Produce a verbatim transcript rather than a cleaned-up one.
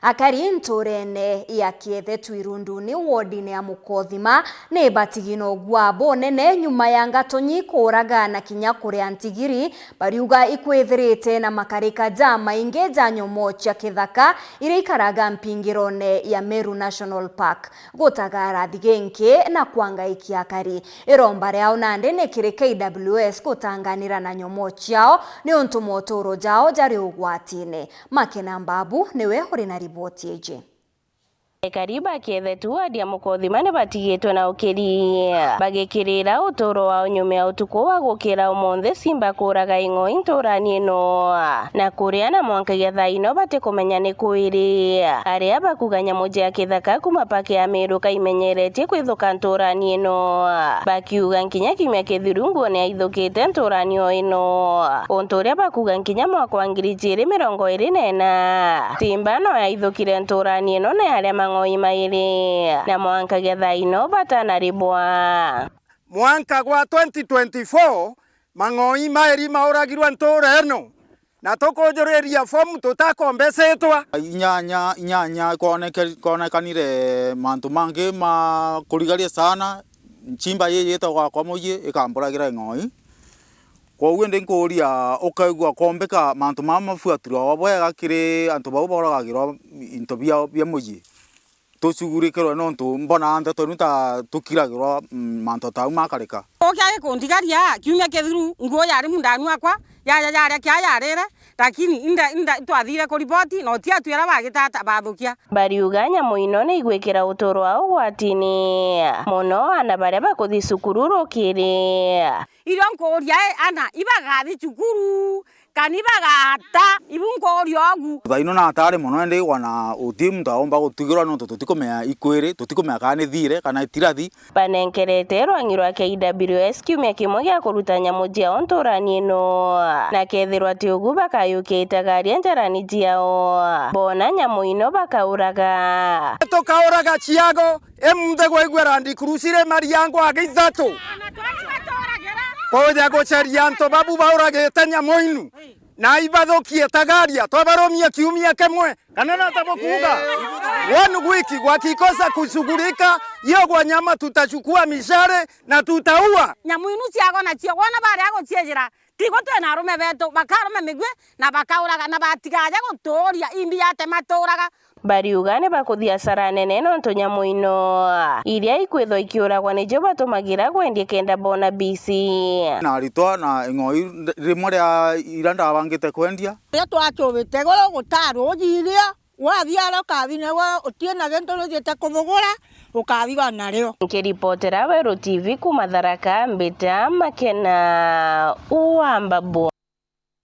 Akari ntuurene ya Kiethe Twirunduni wodine ya Mukothima ni batigina ugua bunene nyuma ya Ngatonyi kuuraga na kinya kuria ntigiri, bariuga ikwithirite na makarika jamaingi ja nyomo cia kithaka iria ikaraga mpingirone ya Meru National Park, gutagara thigenki na kwangaikia akari. Iromba riao nandi ni kiri K W S gutanganira na nyomo ciao niuntu moturo jao jari ugwatine. Makena Mbabu niwe uri na riboti iji. Ekari ba Kiethe tu wadi ya Mukothima ni batigitwe na ukiri, bagikirira uturo wao nyuma ya utuku wa gukira umunthi simba kuuraga ing'oi nturani ino, na kuria na mwankagia thaa ino batikumenya ni kuiri. Aria bakuga nyamu cia kithaka kuma paki ya Meru kaimenyeretie kwithuka nturani ino, bakiuga nkinya kiumia kithiru nguo ni yaithukite nturani o ino. Untu uria bakuga nkinya mwaka wa ngiri ijiri mirongo iri na ina, simba no yaithukire nturani ino na yaria mang'oi mairi, na mwankagia thaa ino batanaribwa. Mwanka gwa twenty twenty-four, mang'oi mairi mauragirwe ntuura ino, na tukujuriria fomu tutakombecetwa. Inyanya, inyanya ikoneke-, ikonekanire mantu mangi ma kurigaria sana, nchimba yii yitagwa kwa muyi ikamburagira ing'oi. Kwou indi nkuuria, ukaigua kwombika mantu mama mafuatirwa o bwega kiri antu bau boragagirwa into bia, bia muyi? Tucugurikirwe nontu mbona nteto inu ta tukiragirwa, mm, mantu ta au makarika. Ukia gikundigaria kiumia kithiru, nguo yari mundani wakwa, yaja yaria kia yarire, lakini inda, inda twathire kuripoti, na uti atwira bagitata bathukia. Bariuga nyamu ino ni igwikira uturo wao ugwatini mono, ana baria bakuthi cukuru rukiri. Irio nkuuria, i, ana ibagathi cukuru, kana ibagata? Ibu nkuuria ugu. Thaino natari mono, indi wana uti muntu aumba gutigirwa, nontu tutikumenya ikwiri, tutikumenya kana ni thiire, kana itirathi. Banenkerete rwang'i rwa K W S kiumia kimwe gia kuruta nyamu ciao nturani ino, na kethirwa ti ugu bakayukia itagaria njarani ciao, boona nyamu ino bakauraga. Tukauraga ciago, imunthe gwaigua Land Cruiser iri mariango agi ithatu kuja gucaria antu babu bauragite nyamu inu, na ibathukie itagaria, twabarumia kiumia kimwe. Kana nata bukuuga? One week wakikosa kushughulika, hiyo wanyama tutachukua mishale na tutaua. Nyamu inu ciago nacio, wona baria guciejera, tigo twina arume betu, bakarume migwi na bakauraga, na batigaja gutuuria imbi yate matuuraga. Bariuga ni bakuthi asara nene nontu nyamu ino iria ikwithwa ikiuragwa nicio batumagira kwendia kenda boona B C. Na aritwa na ing'oi rimwe ria iria ndabangite kwendia. Riria twacubite iguru gutari ujiria, wathi aria ukathi nawe utina gintu nuthiite kuthugura, ukathi wa nario. Nkiripotera Weru T V kuma Tharaka, mbita Makena wa Mbabu.